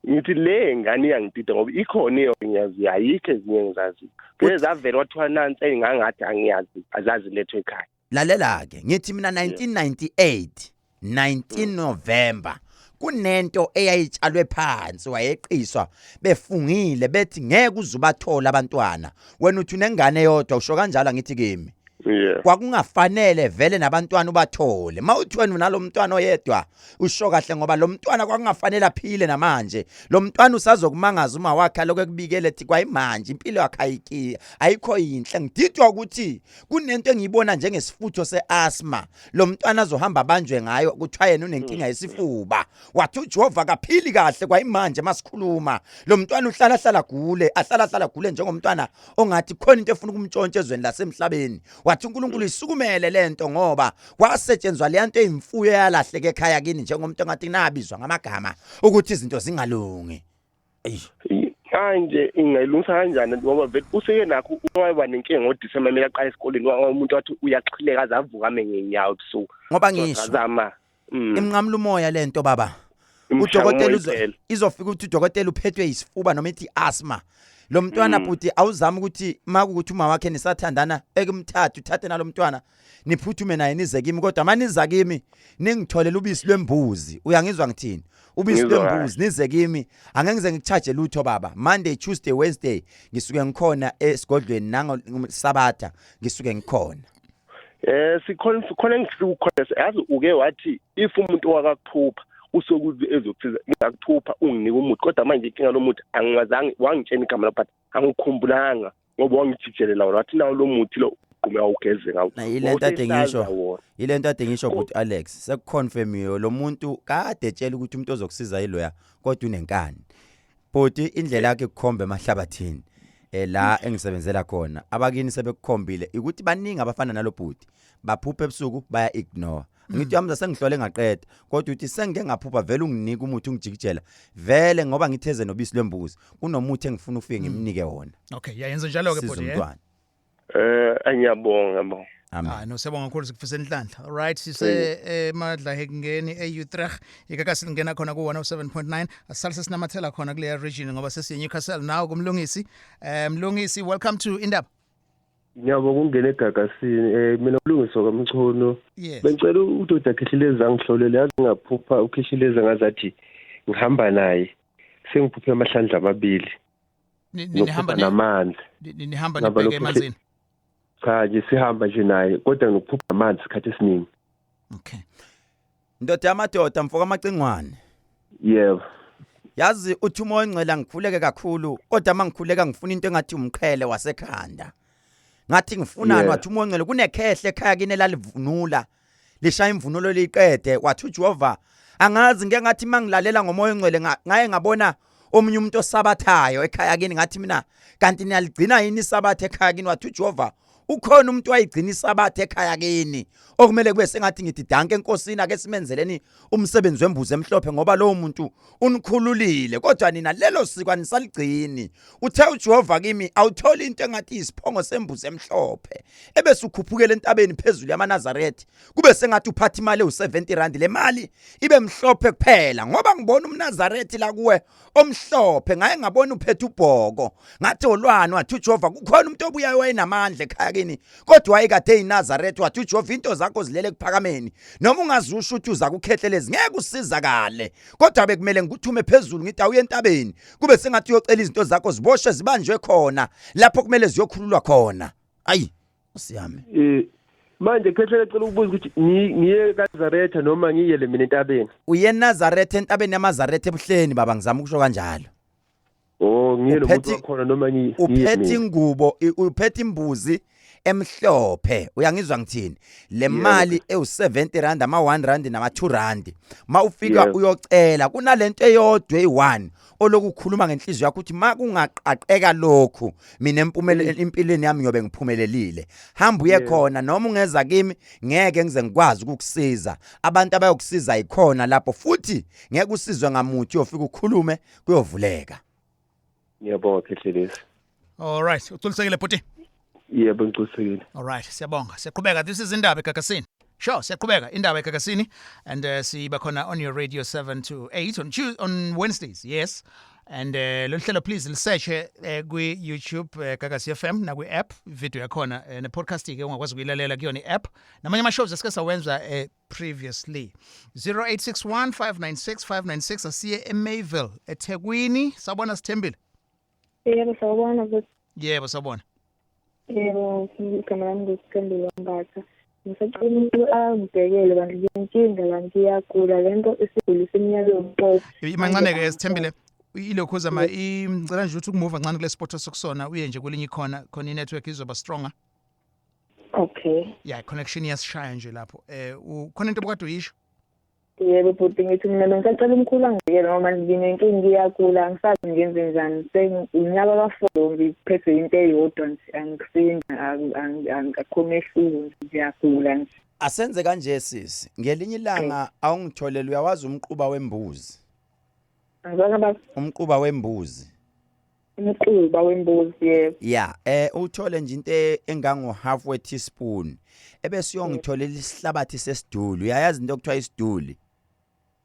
Ngithi le ngane iyangidida ngoba ikhona iyodwa ngiyazi, ayikho ezinye engizaziyo. Kuye zavela kwathiwa nansi engangathi angiyazi, azazi lethwe ekhaya. Lalela ke, ngithi mina 1998 19 November kunento eyayitshalwe phansi, wayeqiswa befungile bethi ngeke uzubathola abantwana. Wena uthi unengane yodwa, usho kanjalo ngithi kimi. Kwakungafanele vele nabantwana ubathole mawuthi wena unalomntwana oyedwa, usho kahle, ngoba lo mntwana kwakungafanele aphile. Namanje lo mntwana usazokumangaza uma wakhe alokho ekubikele ethi kwayimanje impilo yakhe ayiki ayikho yinhle. Ngididwa ukuthi kunento engiyibona njengesifutho seasthma, lo mntwana azohamba abanjwe ngayo, kuthiwa yena unenkinga yesifuba. Wathi uJehova kaphili kahle kwayimanje masikhuluma. Lo mntwana uhlala hlala gule, ahlala hlala gule njengomntwana ongathi khona into efuna ukumntshontsha ezweni lasemhlabeni. Wathi uNkulunkulu isukumele lento ngoba kwasetshenzwa le nto eyimfuyo eyalahleka ekhaya kini njengomuntu ongathi nabizwa ngamagama ukuthi izinto zingalungi. Eyi. Manje ingayilungisa kanjani ngoba vele useke nakho waba nenkinga ngoDisemba kumele aqale esikoleni, umuntu wathi uyaxhileka aze avuke ame ngenyawo ebusuku. Ngoba ngisho Azama. Imnqamula umoya lento baba. Imshaya Udokotela umoya uzo impela. izofika ukuthi udokotela uphethwe isifuba noma ithi asthma. Lo mntwana bhuti awuzama ukuthi makukuthi uma wakhe nisathandana ekumthatha uthathe nalomntwana niphuthume naye nize kimi, kodwa maniza kimi ningitholele ubisi lwembuzi. Uyangizwa ngithini? Ubisi Ngizwa lwembuzi nize kimi, angeke ngize ngikucharge lutho baba. Monday, Tuesday, Wednesday ngisuke ngikhona esigodlweni, nango Sabatha ngisuke ngikhona. Sikhona sikhona engifika ukukhona, yazi uke wathi if umuntu wakakuphupha usokuze ezokusiza, ngingakuphupha unginike umuthi, kodwa manje inkinga lomuthi angingazange wangitshena igama lapha, angikhumbulanga ngoba wangijijelela wona, wathi nawo lo muthi lo ugqume awugeze ngawo. Na yile nto ade ngisho. Wawusehlaza wona. Ile nto ade ngisho bhuti Alex, sekuconfirmiwe lo muntu kade etshela ukuthi umuntu ozokusiza yiloya, kodwa unenkani. Bhuti, indlela yakhe kukhomba emahlabathini la engisebenzela khona, abakini sebekukhombile ukuthi baningi abafana nalo bhuti, baphupha ebusuku baya ignore. Ngithi uyamza sengihlole ngaqeda, kodwa uthi sengike ngaphupha vele unginika umuthi ungijikijela vele ngoba ngitheze nobisi lwembuzi, kunomuthi engifuna ufike ngimnike wona. Okay, yayenza njalo ke Siza bhuti. umntwana. Ngiyabonga bo. Amen. Ah no, siyabonga kakhulu, sikufisela inhlanhla. All right, sise emadlahekungeni eUtrecht. Ikakasi lingena khona ku 107.9. Asale sesinamathela khona kule region ngoba sesiye Newcastle now kumlungisi. Mlungisi, welcome to Indaba. Ngiyabonga ukungena egagasini. Mina uLungiswa kaMchunu. Yes. Bengicela uDr Khehlelezi angihlolele, yazi ngaphupha uKhehlelezi ngazathi ngihamba naye. Sengiphuphe amahlandla amabili. Nihamba Ngiphupha namanzi. nihamba Ngihamba nibheke noKhehle- emanzini. Cha nje sihamba nje naye kodwa ngikuphupha amanzi isikhathi esiningi. Okay. Ndoda yamadoda, mfoka amacingwane. Yebo. Yazi uthi umoya ongcwele angikhuleke kakhulu, kodwa mangikhuleka ngifuna into engathi umqhele wasekhanda. Ngathi ngifunani? Wathi umoya ongcwele kunekhehle ekhaya kini elalivunula. Lishaya imvunulo liqede, wathi uJehova angazi ngeke ngathi mangilalela ngomoya ongcwele ngaye ngabona omunye umuntu osabathayo ekhaya kini, ngathi mina kanti niyaligcina yini isabatha ekhaya kini? Wathi uJehova ukhona umuntu wayigcina isabatha ekhaya kini okumele kube sengathi ngithi danke enkosini, ake simenzeleni umsebenzi wembuzi emhlophe ngoba lowo muntu unikhululile, kodwa nina lelo siko anisaligcini. Uthe uJehova kimi awutholi into engathi isiphongo sembuzi emhlophe ebese ukhuphukela entabeni phezulu yamaNazaretha, kube sengathi uphatha imali ewu70 rand, le mali ibe mhlophe kuphela ngoba ngibona umNazaretha la kuwe omhlophe, ngaye ngabona uphethe ubhoko, ngathi olwani. Wathi uJehova kukhona umuntu obuyayo wayenamandla ekhaya kini kodwa wayekade eyiNazaretha. Wathi uJehova into zakho zilele ekuphakameni, noma ungazusho ukuthi uza kukhehlelezi ngeke usizakale, kodwa bekumele ngikuthume phezulu ngithi awuye entabeni kube sengathi uyocela izinto zakho ziboshwe zibanjwe khona lapho kumele ziyokhululwa khona. Ayi usiyami. Manje Khehlele, cela ukubuza ukuthi ngiye kaNazaretha noma ngiyele mina entabeni? Uye eNazaretha, entabeni yamaZaretha ebuhleni baba, ngizama ukusho kanjalo. Oh, ngiye lo muntu wakhona noma ngiye Uphethe mina? ingubo, uphethe imbuzi emhlophe, uyangizwa ngithini? Le mali ewu70 rand, ama 1 rand nama 2 rand, ma ufika uyocela kunalento eyodwa eyi1 olokukhuluma ngenhliziyo yakho ukuthi makungaqaqeka lokhu mina empumelelo empilweni yami ngiyobe ngiphumelelile. Hamba uye khona, noma ungeza kimi ngeke ngize ngikwazi ukukusiza, abantu abayokusiza yikhona lapho, futhi ngeke usizwe ngamuthi, uyofika ukhulume kuyovuleka. Ngiyabonga Khehlelezi. All right, uculisekile bhuti. Yebo, ngicolisekile. All right, siyabonga. Siyaqhubeka. This is Indaba Egagasini. Sure, siyaqhubeka Indaba Egagasini and siba khona on your radio 7 to 8 on Tuesday, on Wednesdays. Yes. And lolu hlelo please lisearch kwi YouTube Gagasi FM na kwi app video yakhona, ne podcast ke ungakwazi ukuyilalela kuyona i-app. Namanye ama shows esike sawenza previously. 0861 596 596, asiye eMayville eThekwini. Sawubona Sithembile. Yebo, sawubona futhi. Yebo, sawubona. Yebo, igama lami nguSithembile Mbatha. Ngisacela umuntu angibhekele bandla, nginenkinga la, ngiyagula, le nto isigulisa iminyaka yomqoqo. Imancane ke Sithembile, ilokhu zama ngicela nje ukuthi ukumuva kancane kule spot sokusona uye nje kwelinye ikhona khona i-network izoba stronger. Okay. Yeah, connection iyasishaya nje lapho. Khona into obukade uyisho? Yebo bhuti, ngithi mina bengisacela umkhulu angibikele ngoba manje nginenkinga, ngiyagula, angisazi ngenze njani. Unyaka ka-4 ngiphethwe into eyodwa nje, angisindi, akukho mehluko nje, ngiyagula nje. Asenze kanje sisi, ngelinye ilanga awungitholele, uyawazi umquba wembuzi? Angizwanga baba. Umquba wembuzi. Umquba wembuzi, yebo. Ya, uthole nje into engango half we teaspoon. Ebese uyongitholela isihlabathi sesiduli. Uyayazi into okuthiwa isiduli?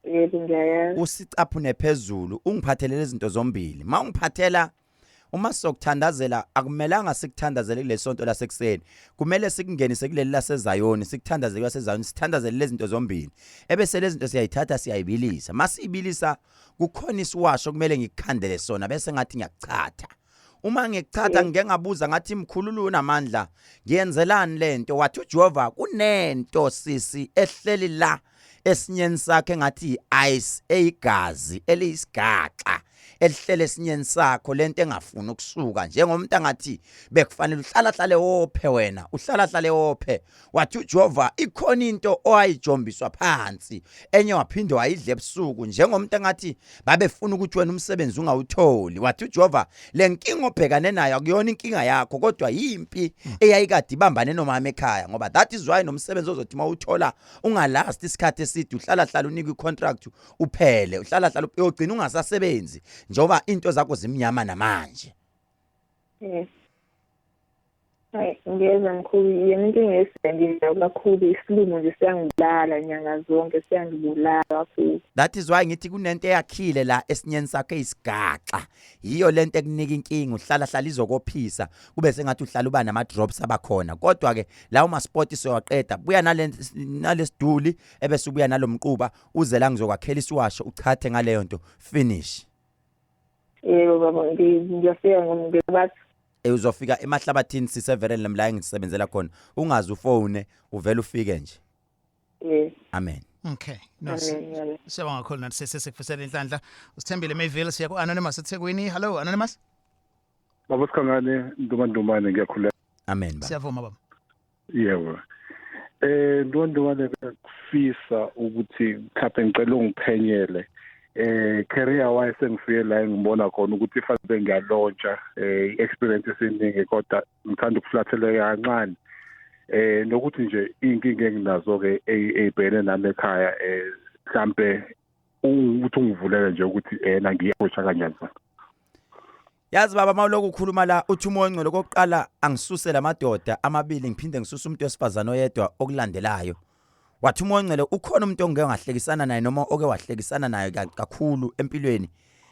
Yebo, ngiyayazi. Usicaphune phezulu, ungiphathele izinto zombili. Mawungiphathela, uma sokuthandazela, akumelanga sikuthandazele kulesonto lasekuseni, kumele sikungenise kuleli laseZayoni, sikuthandazele kwaseZayoni, sithandazele lezi zinto zombili, ebese lezi zinto siyayithatha siyayibilisa. Masiyibilisa, kukhona isiwasho kumele ngikukhandele sona, bese ngathi ngiyakuchatha. Uma ngikuchatha, ngike ngabuza ngathi, "Mkhululu unamandla, ngiyenzelani lento?" Wathi uJehova, kunento sisi ehleli la esinyeni sakhe ngathi ice eyigazi eliyisigaxa elihlele esinyeni sakho, lento engafuni ukusuka, njengomuntu angathi bekufanele uhlala hlale wophe wena, uhlala hlale wophe. Wathi uJehova, ikhona into owayijombiswa phansi, enye waphinde wayidla ebusuku, njengomuntu engathi babefuna ukuthi wena umsebenzi ungawutholi. Wathi uJehova, le nkinga obhekane nayo akuyona inkinga yakho, kodwa yimpi eyayikade ibambane nomama ekhaya, ngoba that is why nomsebenzi ozothi mawuthola ungalast isikhathi eside, uhlala hlala unikwe icontract uphele, uhlala hlala uyogcina ungasasebenzi, njengoba into zakho zimnyama namanje. Yes. Hayi, ngiyeza mkhulu, yena inkinga esenginayo kakhulu isilumo nje, siyangibulala nyanga zonke, siyangibulala kakhulu. That is why ngithi kunento eyakhile la esinyeni sakho eyisigaxa, yiyo lento ekunika inkinga, uhlala hlala izokophisa, kube sengathi uhlala uba nama drops abakhona. Kodwa ke lawo ma spot siyawaqeda, buya nale nalesiduli, ebese ubuya nalomquba, uze la ngizokwakhela isiwasho, uchathe ngaleyo nto, finish. Yebo baba, ngiyafika ngibathi. Uzofika emahlabathini, sisevereni lamla engisebenzela khona, ungaze ufone, uvela ufike nje. Yes. Amen. Okay. No. Amen, amen. Siyabonga kakhulu nathi, sesikufisela inhlanhla. Usithembile Mayville, siya ku Anonymous eThekwini. Hello Anonymous. Baba Sikhangane, Ndumandumane, ngiyakhuleka. Amen baba. Siyavuma baba. Yebo. Ndumandumane, kufisa ukuthi mhlawumbe ngicela ungiphenyele career wise, sengifike la engibona khona ukuthi fanele ngiyalauncha, experience esiningi, kodwa ngithanda ukuflatheleka kancane, nokuthi nje inkinga enginazo ke eyibhekene nami ekhaya, mhlambe ukuthi ungivulele nje ukuthi ena ngiyaphusha kanjani. Yazi baba, mawuloku ukhuluma la, uthi umoya ongcwele kokuqala angisuse lamadoda amabili, ngiphinde ngisuse umuntu wesifazane oyedwa okulandelayo. Wathi umoya ongcwele, ukhona umuntu ongeke ngahlekisana naye noma oke wahlekisana naye kakhulu empilweni,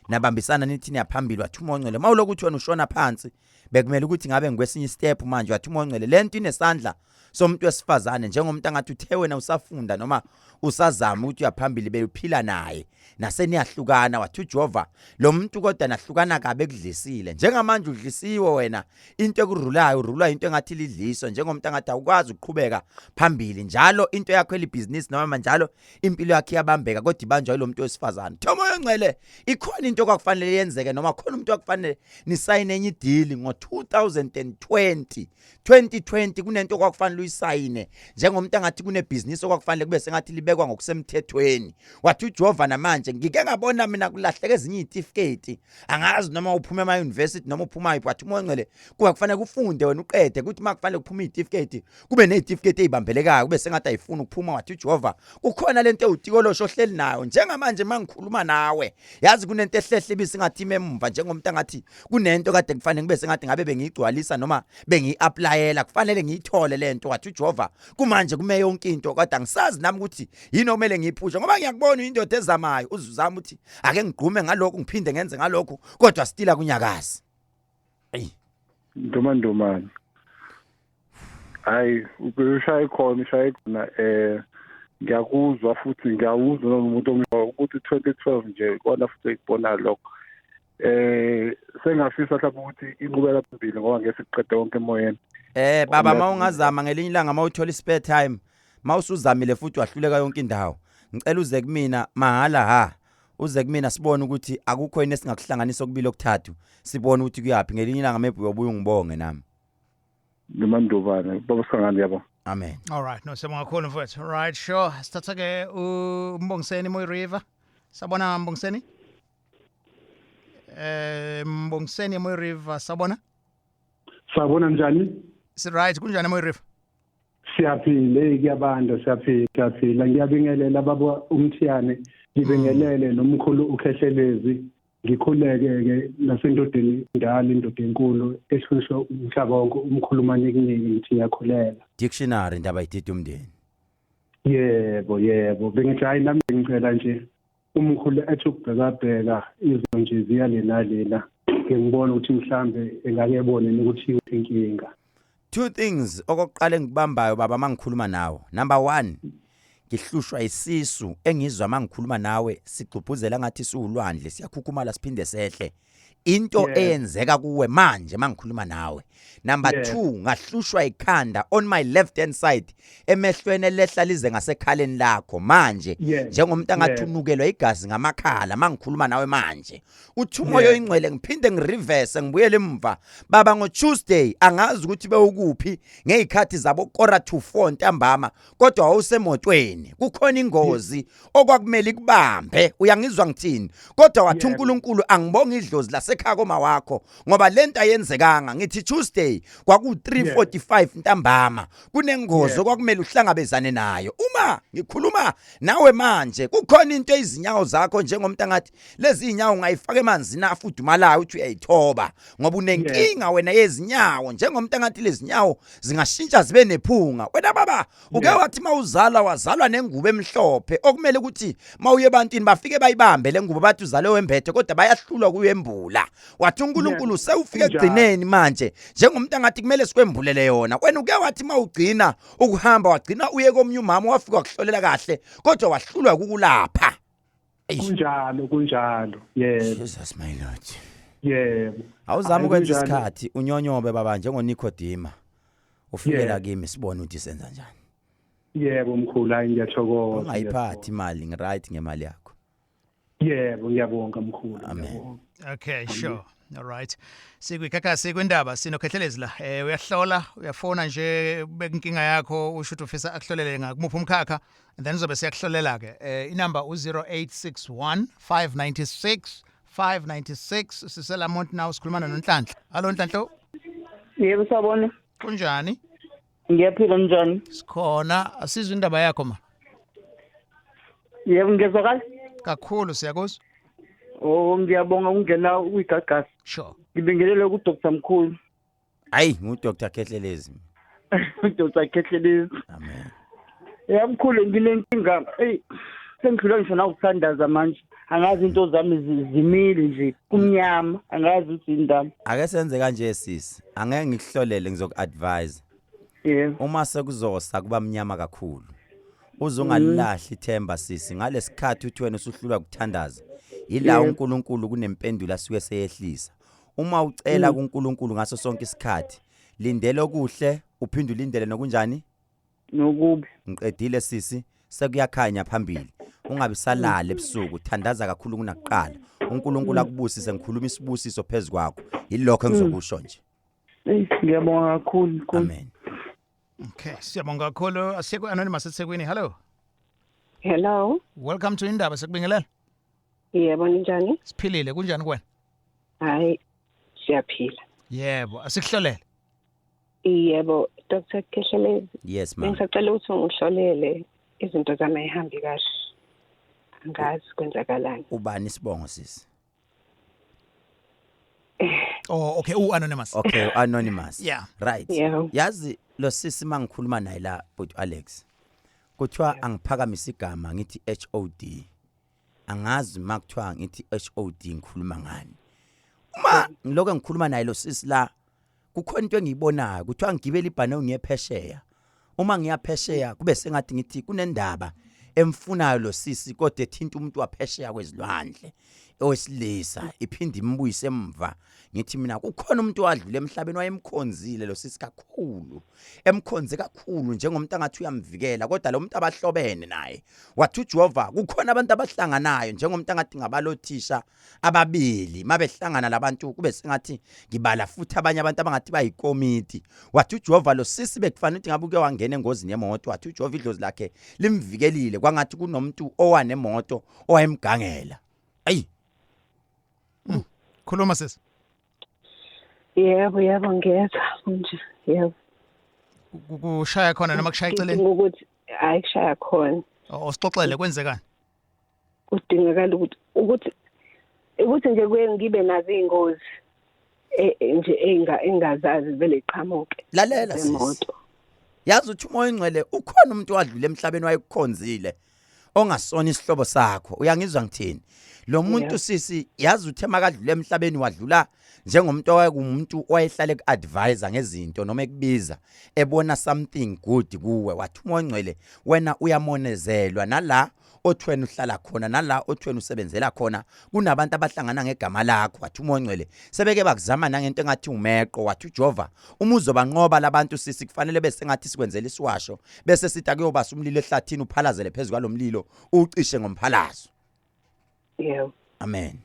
nabambisana nithi niyaphambili. Wathi umoya ongcwele, mawuloku uthi wena ushona phansi, bekumele ukuthi ngabe ngikwesinye step manje. Wathi umoya ongcwele, lento inesandla somuntu wesifazane, njengomuntu angathi uthe wena usafunda noma usazama ukuthi uyaphambili, beyophila naye naseniyahlukana. Wathi uJehova, lo muntu kodwa nahlukana kabe ekudlisile. Njengamanje udlisiwe wena, into ekurulayo, urulwa into engathi lidliso, njengomuntu angathi awukwazi ukuqhubeka phambili njalo, into yakho elibhizinisi noma njalo impilo yakhe iyabambeka, kodwa ibanjwa yilo muntu wesifazane. Thomo yongcwele, ikhona into kwakufanele yenzeke noma khona umuntu kwakufanele nisayine enye ideal ngo-2020, 2020, kunento kwakufanele uyisayine, njengomuntu angathi kunebhizinisi okwakufanele kube sengathi libekwa ngokusemthethweni. Wathi uJehova, namanje ngike ngabona mina kulahleka ezinye izitifiketi, angazi noma uphuma ema university noma uphuma yiphi. Wathi umoya ongcwele, kuba kufanele ufunde wena uqede, kuthi makufanele kuphume izitifiketi, kube nezitifiketi ezibambelekayo, kube sengathi ayifuni ukuphuma. Wathi uJehova, kukhona lento ewutikolosho ohleli nayo njengamanje mangikhuluma nawe, yazi kunento ehlehle ibisingathi ime emumva, njengomuntu angathi kunento kade kufanele kube sengathi ngabe bengiyigcwalisa noma bengiyi-applyela, kufanele ngiyithole lento. Wathi uJehova, kumanje kume yonke into, kodwa angisazi nami ukuthi yini okumele ngiyiphushe, ngoba ngiyakubona uyindoda ezamayo, uzuzama ukuthi ake ngigqume ngalokhu, ngiphinde ngenze ngalokhu, kodwa still akunyakazi. Eyi. Ndumandumane, hayi, ushaye khona, ushaye khona. Ngiyakuzwa futhi ngiyawuzwa nomuntu ukuthi 2012 nje kona futhi ngibona lokho. Sengafisa mhlawumbe ukuthi inqubela phambili, ngoba ngeke siqede konke emoyeni. Baba, mawungazama ngelinye ilanga, mawuthola ispare time, mawusuzamile futhi wahluleka yonke indawo, ngicela uze kumina mahala, ha, uze kumina sibone ukuthi akukho yini esingakuhlanganisa okubili okuthathu, sibone ukuthi kuyaphi. Ngelinye ilanga maybe uyobuya ungibonge nami. Ndumandumane, baba Sangane, yabo. Amen. All right, no, siyabonga kakhulu mfowethu. Right, sure. Sithatha ke uMbongiseni Moy River. Sabona Mbongiseni? Mbongiseni Moy River, sabona? Sabona njani? Si right, kunjani Moy River? Siyaphila, hey kuyabanda, siyaphila, siyaphila. Ngiyabingelela baba uMthiyane, ngibingelele nomkhulu uKhehlelezi. Ngikhuleke ke nasendodeni ndala, indoda enkulu ehlushwa umhlaba wonke, umkhulu Manikiniki, ngithi ngiyakhuleka. Dictionary indaba idida umndeni. Yebo, yebo. Bengithi hayi nami ngicela nje umkhulu ethi ukubhekabheka izinto nje ziya lena lena. Ngibona ukuthi mhlambe engake ebone ukuthi inkinga. Two things okokuqala engikubambayo baba mangikhuluma nawe. Number 1, ngihlushwa isisu engizwa mangikhuluma nawe sigxubhuzela ngathi siwulwandle, siyakhukhumala siphinde sehle. Into eyenzeka kuwe manje mangikhuluma nawe. Number 2, ngahlushwa ikhanda on my left hand side, emehlweni elehla lize ngasekhaleni lakho manje, njengomuntu angathi unukelwa igazi ngamakhala mangikhuluma nawe manje. Uthi umoya oyingcwele ngiphinde ngireverse ngibuyele emva baba. Ngo-Tuesday angazi ukuthi bewukuphi ngey'khathi zabo 3:45 ntambama, kodwa wawusemotweni, kukhona ingozi okwakumele ikubambe, uyangizwa ngithini? Kodwa wathi uNkulunkulu angibonga idlozi lasekhaya koma wakho ngoba lento ayenzekanga. Ngithi Tuesday kwaku 3:45 ntambama, kunengozi okwakumele uhlangabezane nayo. Uma ngikhuluma nawe manje kukhona into ezinyawo zakho, njengomuntu angathi lezi inyawo ungayifaka emanzini afudumalayo uthi uyayithoba, ngoba unenkinga wena yezinyawo, njengomuntu angathi lezi nyawo zingashintsha zibe nephunga. Wena baba, uke wathi mawuzalwa wazalwa nengubo emhlophe okumele ukuthi mawuye ebantwini bafike bayibambe le ngubo bathi uzalwe wembethe, kodwa bayahlulwa kuyembula. Wathi uNkulunkulu sewufike ekugcineni manje, njengomuntu angathi kumele sikwembulele yona. Wena uke wathi mawugcina ukuhamba wagcina uye komunye umama, wafika wakuhlolela kahle, kodwa wahlulwa kukulapha. Kunjalo, kunjalo, yebo. Jesus my Lord. Yebo. Awuzama Hhayi, ukwenza kunjalo. isikhathi unyonyobe baba njengoNikodima, ufike la kimi sibone ukuthi senza njani. Yebo mkhulu, hayi ngiyathokoza. Ungayiphathi imali, ngiright ngemali yakho. Yebo, ngiyabonga mkhulu. Amen. Okay, sure. All right. Sikwigagasi kwindaba sinoKhehlelezi la. Uyahlola, uyafona nje ubeka inkinga yakho, usho ukuthi ufisa akuhlolele ngakumuphi umkhakha, and then uzobe siyakuhlolela ke. Inamba u0861 596 596. Siselamont now, sikhuluma noNhlanhla. Hallo Nhlanhla. Yebo, sawubona. Kunjani? Ngiyaphila, njani? Sikhona, asizwe indaba yakho ma. Yebo, ngiyezwakala? Kakhulu, siyakuzwa. Oh, ngiyabonga ukungena kwiGagasi. Sure. Ngibingelele ku Dr Mkhulu. Hayi, ngu Dr Khehlelezi. Dr Khehlelezi. Amen. Ya mkhulu, nginenkinga. Ey, sengidlula ngisho nawukuthandaza manje. Angazi, into zami zimile nje, kumnyama, angazi ukuthi indaba. Ake senze kanje sisi, angeke ngikuhlolele, ngizoku-advise. Yebo. Uma sekuzosa kuba mnyama kakhulu, uze ungalilahli ithemba sisi. Ngalesikhathi uthi wena usuhlulwa ukuthandaza, ila uNkulunkulu kunempendulo asuke seyehlisa. Uma ucela kuNkulunkulu ngaso sonke isikhathi, lindele okuhle uphinde ulindele nokunjani? Nokubi. Ngiqedile sisi, sekuyakhanya phambili. Ungabi salala ebusuku, thandaza kakhulu kunakuqala. uNkulunkulu akubusise, ngikhuluma isibusiso phezukwakho. Yilokho engizokusho nje. Ey, ngiyabonga kakhulu mkhulu. Amen. Okay, siyabonga kakhulu. Asiye ku-Anonymous eThekwini. Hello. Hello. Welcome to Indaba, sikubingelela. Yebo, ninjani? Siphilile, kunjani kuwena? Hayi, siyaphila. Yebo, asikuhlolele. Yebo, Dr. Khehlelezi. Yes ma'am. Bengisacela ukuthi ungihlolele, izinto zami ayihambi kahle. Angazi kwenzakalani. Ubani isibongo sisi? Oh, okay, u-Anonymous. Okay, anonymous. Yeah. Right. Yeah. Yazi lo sisi mangikhuluma naye la, but Alex, kuthiwa angiphakamise igama ngithi HOD. Angazi makuthiwa ngithi HOD ngikhuluma ngani. Uma ngiloko ngikhuluma naye lo sisi la, kukhona into engiyibonayo, kuthiwa ngigibele ibhanoyi ngiye phesheya. Uma ngiya phesheya kube sengathi ngithi kunendaba Emfunayo lo sisi kodwa ethinta umuntu waphesheya kwezilwandle owesilisa, iphinde imbuyise emva. Ngithi mina kukhona umuntu owadlula emhlabeni wayemkhonzile lo sisi kakhulu, emkhonze kakhulu njengomuntu angathi uyamvikela, kodwa lo muntu abahlobene naye. Wathi uJehova kukhona abantu abahlanganayo njengomuntu angathi ngabalothisha ababili, mabehlangana labantu kube sengathi ngibala futhi abanye abantu abangathi bayikomiti. Wathi uJehova lo sisi bekufanele ukuthi ngabe uke wangena engozini yemoto. Wathi uJehova idlozi lakhe limvikelile, kwangathi kunomuntu owanemoto owayemgangela. Ayi. Khuluma sisi. Yebo, yebo, ngiyezwa nje, yebo. Kushaya khona noma kushaya eceleni? Ukuthi hayi, kushaya khona. Osixoxele kwenzekani? Kudingakala ukuthi nje kuye ngibe nazo iy'ngozi nje engazazi vele iqhamuke. Lalela sisi. Zemoto. Yazi uthi uMoya oNgcwele ukhona umuntu owadlula emhlabeni wayekukhonzile ongasona isihlobo sakho. Uyangizwa ngithini? Lo muntu sisi, yazi uthe makadlula emhlabeni wadlula njengomuntu owayekumuntu owayehlale ku-advisor ngezinto noma ekubiza ebona something good kuwe. Wathi uMoya oNgcwele wena uyamonezelwa nala othweni uhlala khona, nala othweni usebenzela khona kunabantu abahlangana ngegama lakho. Wathi uMoya oNgcwele sebeke bakuzama nangento engathi umeqo. Wathi uJehova uma uzobanqoba labantu sisi, kufanele bese ngathi sikwenzela isiwasho, bese sithi akuyobasa umlilo ehlathini, uphalazele phezu kwalomlilo, ucishe ngomphalazo. Yebo. Amen.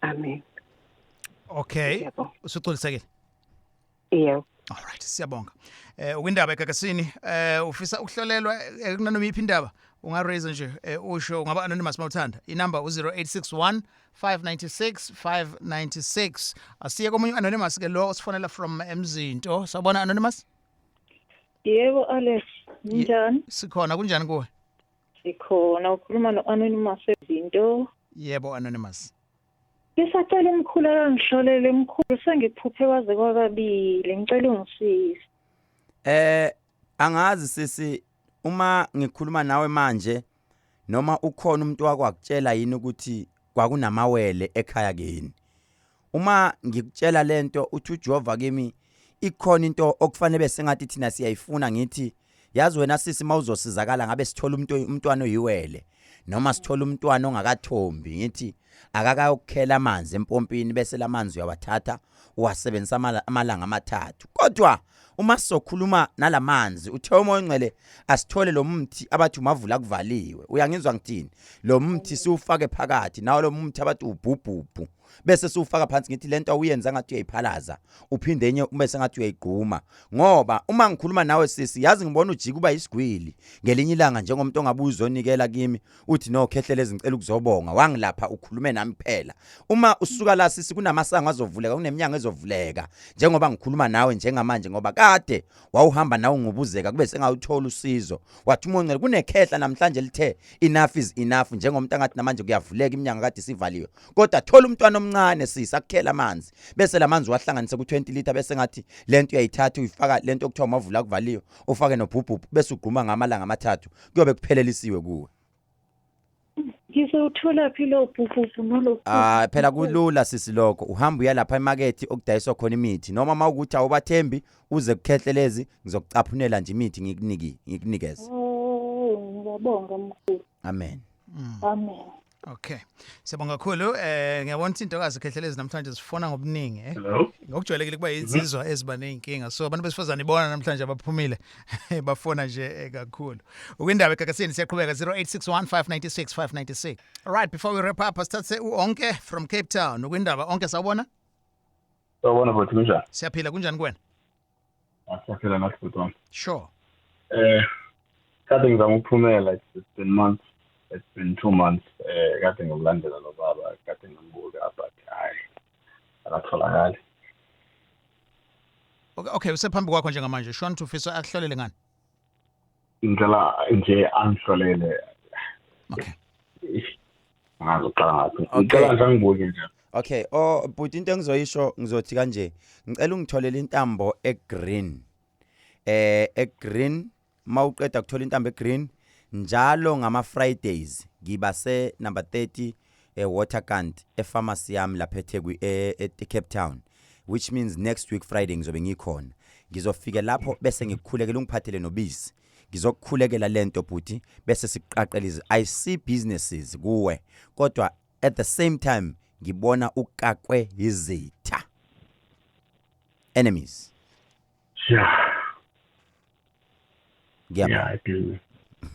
Amen. Okay, usuxolisekile? Yebo. Alright, siyabonga. Ukwindaba eGagasini, ufisa ukuhlolelwa kunanoma iphi indaba, unga raise nje usho, ungaba anonymous mawuthanda. Inumber u0861 596 596. Asiye komunye anonymous ke lo osifonela from Emzinto. Sawubona, anonymous. Yebo, Alex, njani? Sikhona, kunjani kuwe? Sikhona, ukhuluma no-Anonymous ezinto. Yebo, anonymous. Ngisacela umkhulu akangihlolele, mkhulu, sengiphuphe kwaze kwakabili, ngicela ungisize. Angazi sisi, uma ngikhuluma nawe manje noma ukhona umuntu wakwakutshela yini ukuthi kwakunamawele ekhaya kini. Uma ngikutshela lento, uthi uJehova kimi ikhona into okufanele bese ngathi thina siyayifuna. Ngithi yazi wena sisi, mawuzosizakala ngabe sithola umuntu, umntwana oyiwele noma sithola umntwana ongakathombi. Ngithi akakayokukhela amanzi empompini, bese lamanzi uyawathatha uwasebenzisa amalanga 3. Kodwa uma sizokhuluma nalamanzi, uthe uMoya oNgcwele asithole lo mthi abathi umavula kuvaliwe. Uyangizwa ngithini? Lo mthi siwufake phakathi nawo, lo mthi abathi ubhubhubhu, bese siwufaka phansi. Ngithi lento awuyenza ngathi uyayiphalaza, uphinde enye bese ngathi uyayigquma, ngoba uma ngikhuluma nawe sisi, yazi ngibona ujika uba isigwili ngelinye ilanga, njengomuntu ongabuza uzonikela kimi, uthi no, Khehlelezi, ngicela ukuzobonga, wangilapha ukhulume nami phela. Uma usuka la sisi, kunamasango azovuleka, kuneminyango ezovuleka njengoba ngikhuluma nawe njengamanje, ngoba kade wawuhamba nawe ungubuzeka kube sengawuthola usizo. Wathi uMoya kunekhehla namhlanje lithe enough is enough, njengomuntu angathi namanje kuyavuleka iminyango kade isivaliwe. Kodwa thola umntwana omncane sisi, akukhela amanzi, bese lamanzi wahlanganisa ku-20 liter, bese ngathi lento uyayithatha uyifaka lento okuthiwa amavula kuvaliwe, ufake nobhubhubhu, bese ugquma ngamalanga 3, kuyobe kuphelelisiwe kuwe. Ngizowuthola phi lo bhubhubhu nolo? Ah, phela kulula sisi lokho. Uhamba uya lapha emakethe okudayiswa khona imithi, noma mawukuthi awubathembi uze kuKhehlelezi, ngizokucaphunela nje imithi ngikuniki, ngikunikeze. Oh, ngiyabonga mkhulu. Amen. Amen. Okay. Siyabonga kakhulu. Ngiyabona ukuthi intokazi, Khehlelezi, namhlanje sifona ngobuningi, eh. Hello. Ngokujwayelekile kuba insizwa eziba nezinkinga. So abantu besifazane ibona namhlanje abaphumile bafona nje kakhulu. Ukwindaba eGagasini, siyaqhubeka, 0861 596 596. All right, before we wrap up, asithathe uOnke from Cape Town. Ukwindaba, Onke, sawubona? Sawubona bhuti, kunjani? Siyaphila, kunjani kuwena? Asiyaphila nathi bhuti wami. Kade ngizama ukuphumela, it's been months. It's been 2 months kade ngimlandela lo baba, kade ngimbuka, but hayi, akatholakali. Okay, usephambi kwakho njengamanje. Shona ufisa akuhlolele ngani? Ngicela nje angihlolele. Okay. Angazi uqala ngaphi. Ngicela nje angibuke nje. Okay, oh but into engizoyisho, ngizothi kanje, ngicela ungitholele intambo egreen. Egreen, mawuqeda kuthola intambo egreen, njalo ngama Fridays ngiba se number 30 eWaterkant epharmacy yami lapha eThekwini, e Cape Town, which means next week Friday ngizobe ngikhona. Ngizofika lapho bese ngikukhulekela, ungiphathele nobisi. Ngizokukhulekela lento bhuti bese sikuqaqela izwi. I see businesses kuwe kodwa at the same time ngibona ukakwe izitha. Enemies. Yeah. Ngiyabonga. Yeah, ibhizinisi.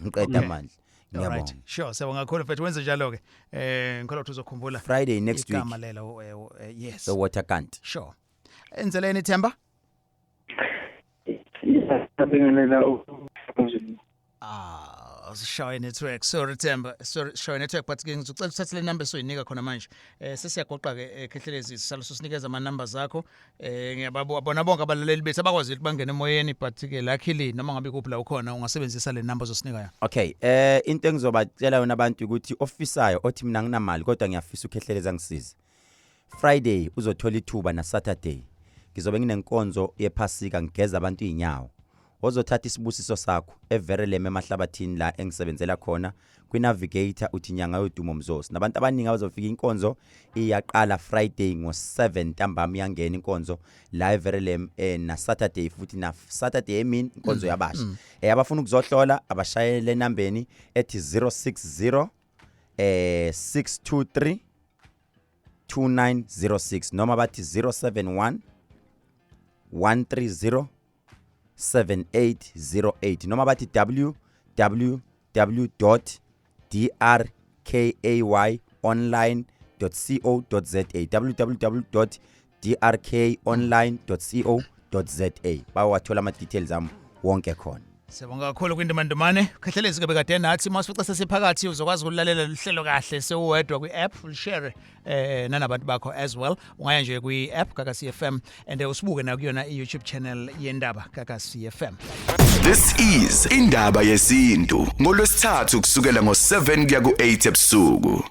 Ngiqeda amandla. All right. Ngiyabonga. Sure, siyabonga kakhulu mfethu wenze njalo ke. Ngikholwa ukuthi uzokhumbula. Friday next week. Igama lelo yes. The water can't. Sure. Enzeleni Themba? Ngiyabingelela. Ah, sishaye network. Sorry Themba, sorry shaye network but ke ngizocela uthathe le number esoyinika khona manje. Sesiyagoqa ke Khehlelezi sisalo sinikeza ama numbers akho. Ngiyababona bonke abalaleli bethu abakwazi ukuthi bangene emoyeni but ke luckily noma ngabe kuphi la ukhona ungasebenzisa le number ozosinika yona. Okay, into engizobatshela yona abantu ukuthi ofisayo othi mina nginamali kodwa ngiyafisa uKhehlelezi angisize. Friday uzothola ithuba na Saturday. Ngizobe nginenkonzo yephasika ngigeza abantu inyawo. Ozothatha isibusiso sakho eVerelem emahlabathini la engisebenzela khona kwi-navigator uthi nyanga yodumo mzosi. Nabantu abaningi abazofika inkonzo iyaqala Friday ngo7 ntambama iyangena inkonzo la eVerelem na Saturday futhi na Saturday emini inkonzo yabasha. Abafuna ukuzohlola abashayele enambeni ethi 060 623 2906 noma bathi 071 130 7808 noma bathi www.drkayonline.co.za www.drkonline.co.za bawathola ama details ami wonke khona. Siyabonga kakhulu kwindimandimane. Khehlelezi ke bekade nathi masifica sesiphakathi uzokwazi ukulalela luhlelo kahle sewuwedwa kwi-app ulishare nanabantu bakho as well. Ungaya nje kwi-app Gagasi FM and usibuke na kuyona i-YouTube channel yendaba Gagasi FM. This is Indaba Yesintu ngolwesithathu kusukela ngo7 kuya ku8 ebusuku.